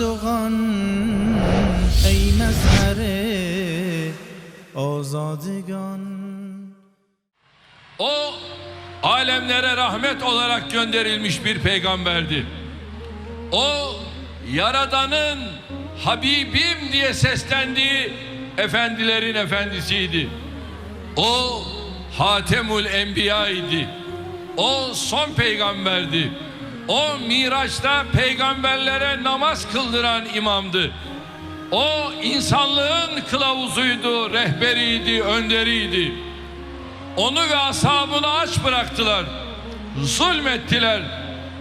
اردوغان ای مظهر آزادگان. O alemlere rahmet olarak gönderilmiş bir peygamberdi. O Yaradan'ın Habibim diye seslendiği efendilerin efendisiydi. O Hatemul Enbiya idi. O son peygamberdi. O Miraç'ta peygamberlere namaz kıldıran imamdı. O insanlığın kılavuzuydu, rehberiydi, önderiydi. Onu ve ashabını aç bıraktılar. Zulmettiler.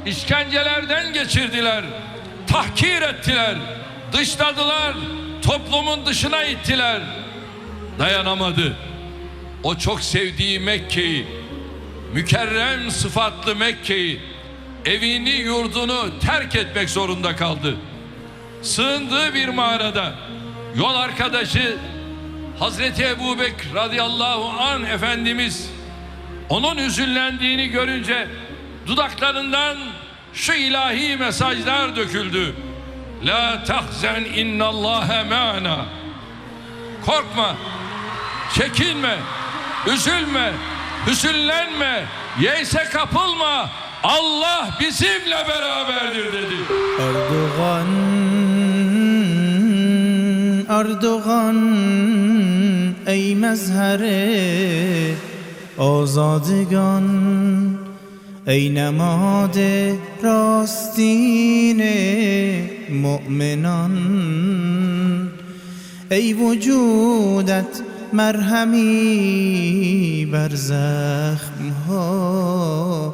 İşkencelerden geçirdiler. Tahkir ettiler. Dışladılar. Toplumun dışına ittiler. Dayanamadı. O çok sevdiği Mekke'yi, mükerrem sıfatlı Mekke'yi, evini yurdunu terk etmek zorunda kaldı. Sığındığı bir mağarada yol arkadaşı Hazreti Ebu Bekir radıyallahu an Efendimiz onun hüzünlendiğini görünce dudaklarından şu ilahi mesajlar döküldü. La tahzen innallâhe me'ana. Korkma, çekinme, üzülme, hüzünlenme, yeyse kapılma. Allah bizimle beraberdir dedi. اردوغان اردوغان ای مظهر آزادگان ای نماد راستین مؤمنان ای وجودت مرهمی بر زخم ها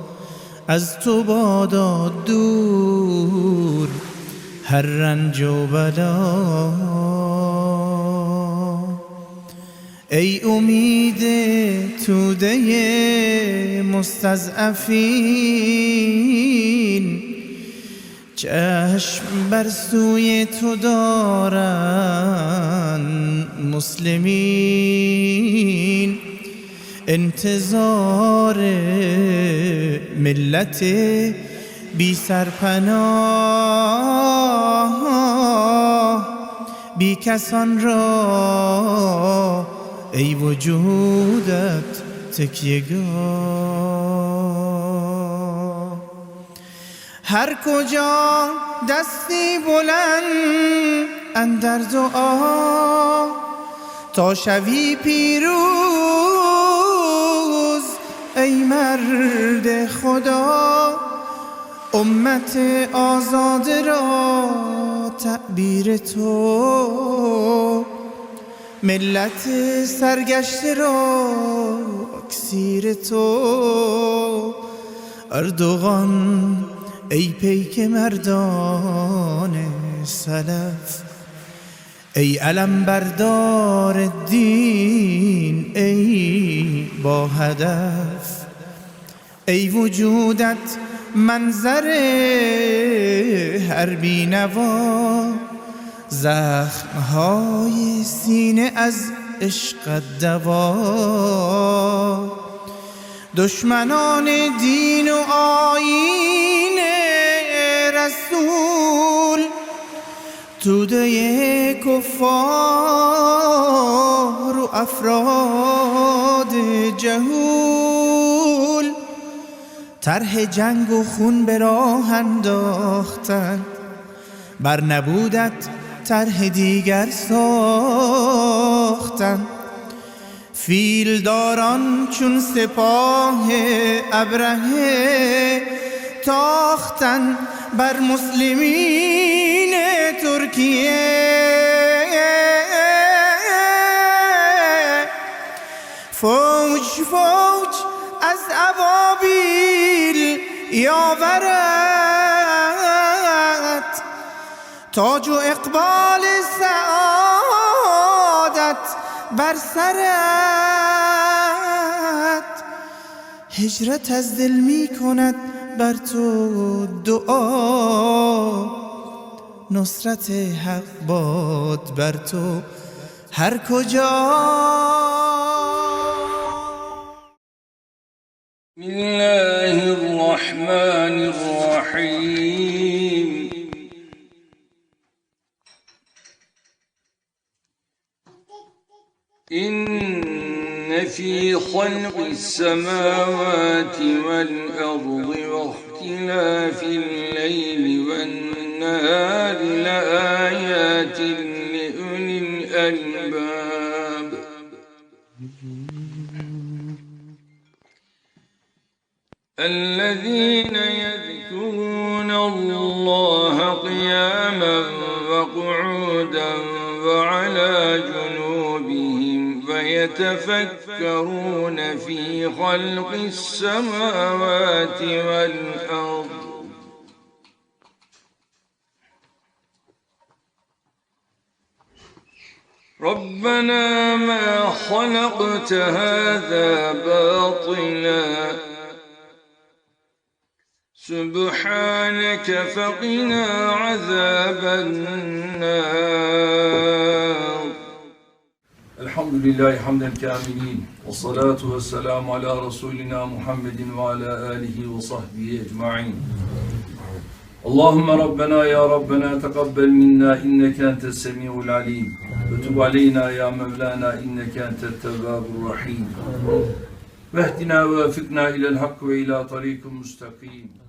از تو بادا دور هر رنج و بلا ای امید توده مستضعفین چشم بر سوی تو دارند مسلمین انتظار ملت بی سرپناه بی کسان را ای وجودت تکیه گاه هر کجا دستی بلند اندر دعا تا شوی پیروز ای مرد خدا امت آزاده را تعبیر تو ملت سرگشته را اکسیر تو اردوغان ای پیک مردان سلف ای علم بردار دین ای با هدف ای وجودت منظر هر بینوا زخمهای سینه از عشقت دوا دشمنان دین و آیین رسول توده کفار و افراد جهول طرح جنگ و خون به راه انداختند بر نبودت طرح دیگر ساختند فیلداران چون سپاه ابرهه تاختن بر مسلمین ترکیه فوج فوج از ابابیل یاورت تاج و اقبال سعادت بر سرت هجرت از دل می کند بر تو دعا نصرت حق باد بر تو هر کجا. بسم الله الرحمن الرحيم. إن في خلق السماوات والأرض واختلاف الليل والنهار لآيات لأولي الألباب. الذين يذكرون الله قياما وقعودا وعلى جنوبهم ويتفكرون في خلق السماوات والأرض ربنا ما خلقت هذا باطلا سبحانك فقنا عذاب النار. الحمد لله حمدا الكاملين والصلاة والسلام على رسولنا محمد وعلى آله وصحبه أجمعين. اللهم ربنا يا ربنا تقبل منا إنك أنت السميع العليم وتب علينا يا مولانا إنك أنت التواب الرحيم واهدنا ووافقنا إلى الحق وإلى طريق مستقيم.